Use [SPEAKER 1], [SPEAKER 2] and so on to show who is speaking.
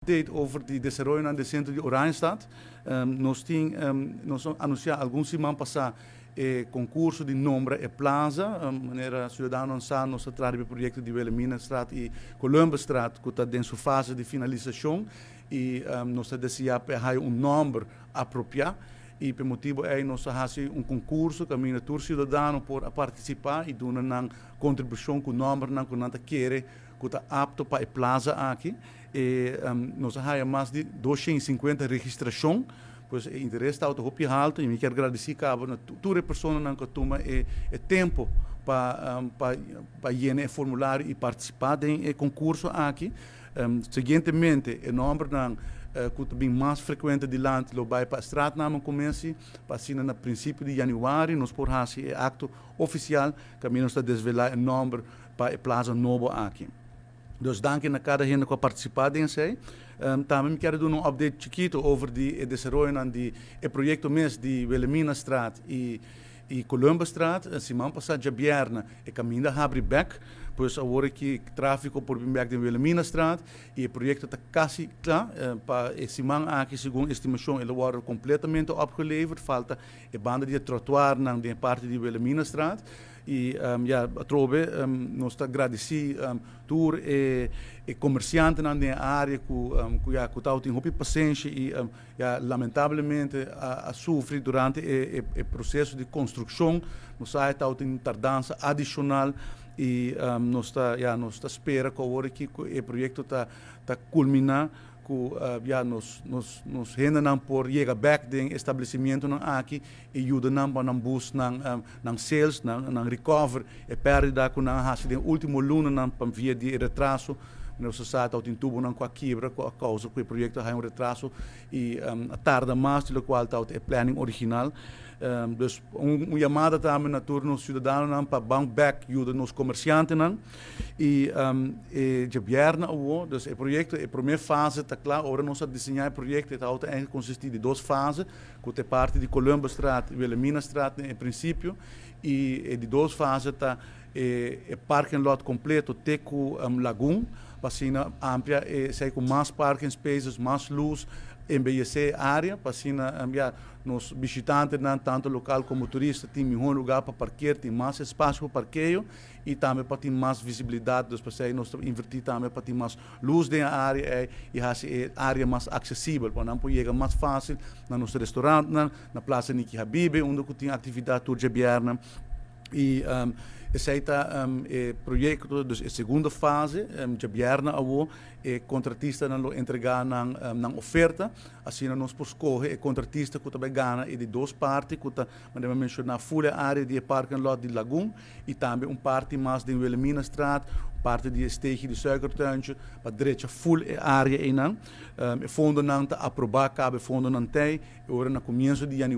[SPEAKER 1] Update over di desaroyo den sentro di Oranjestad. Nos a anunsiá algun siman pasá e konkurso di nombra e plaza, manera siudadano sa, nos ta traha e proyekto di Wilhelminastraat i Columbusstraat, ku ta den su fase di finalisashon i nos ta deseá pa un nòmber apropiá i pa e motibu ei nos a hasi un konkurso kaminda tur siudadano por partisipá i duna nan kontribushon ku nòmbernan ku nan ta kere ku ta apto pa e plaza aki. I nos a haña mas di 250 registrashon, pues e interes ta hopi haltu i mi ke gradisí kaba na tur personanan ku a tuma e tempu pa yena e formulario i partisipá den e konkurso aki. Siguientemente, e nòmbernan ku ta bin mas frekuente dilanti lo bai pa straatnamencommissie, pa asina na prinsipio di yanüari nos por hasi e akto ofisial kaminda nos ta desvelá e nòmber pa e plaza nobo aki. Dus danki na kada hende ku a partisipá den esei. Tambe mi ke duna un update chikitu over di e desaroyonan di e proyekto mes di Wilhelminastraat i Columbusstraat. Siman pasá djabièrnè e kaminda a habri bèk, pues awor aki tráfiko por bin bèk den Wilhelminastraat i e proyekto ta kasi kla. Pa e siman aki, segun estimashon, e lo wòrdu kompletamente opgeleverd. Falta e banda di e trottoirnan den e parti di Wilhelminastraat. I ja, atrobe nos ta gradisí tur e komersiantenan den e área ku ja ku tabatin hopi pasenshi i ja lamentablemente a sufri durante e proseso di konstrukshon. Nos sa e tabatin tardansa adishonal i nos ta ja nos ta spera ku awor aki ku e proyekto ta kulminá ku ja nos hendenan por yega bèk den establesimentonan aki i yuda nan pa nan boost nan sales, nan recover e pèrdida ku nan a hasi den último lunanan pa via di e retraso. Nos sa tabatin tubonan ku a kibra ku a kousa ku e proyekto a haña un retraso i a tarda mas di lokual tabata e planning original. Dus un yamada tambe na tur nos siudadanonan pa ban bèk yuda nos komersiantenan. I e djabièrnè awor, dus e proyekto, e promé fase ta kla. Ora nos a diseñá e proyekto e tabata eigenlijk konsistí di dos fase, ku ta e parti di Columbusstraat i Wilhelminastraat na e prinsipio i e di dos fase ta e parking lot kompleto te ku Lagun, pa asina amplia esei ku mas parking spaces, mas lus, embeyesé e área pa asina ya nos bishitantenan tantu lokal komo turista tin mihó lugá pa parker, tin mas espasio pa parkeo i tambe pa tin mas visibilidat. Dus p'esei nos ta invertí tambe pa tin mas lus den e área ei i hasi e área mas aksesibel pa nan por yega mas fásil na nos restorantnan, na Plaza Niki Habibe unda ku tin aktividat tur djabièrnè. I esei ta e proyekto, dus e segundo fase. Djabièrnè awor e kontratistanan lo entregá nan oferta, asina nos por skohe e kontratista ku ta bai gana e di dos parti ku ta, manera mi a menshoná, ful e área di e parking lot di Lagun i tambe un parti mas den Wilhelminastraat, un parti di e steegje di Suikertuintje, pa drecha ful e área einan. E fondonan ta aprobá kaba, e fondonan t'ei, e ora na komienso di yanüari.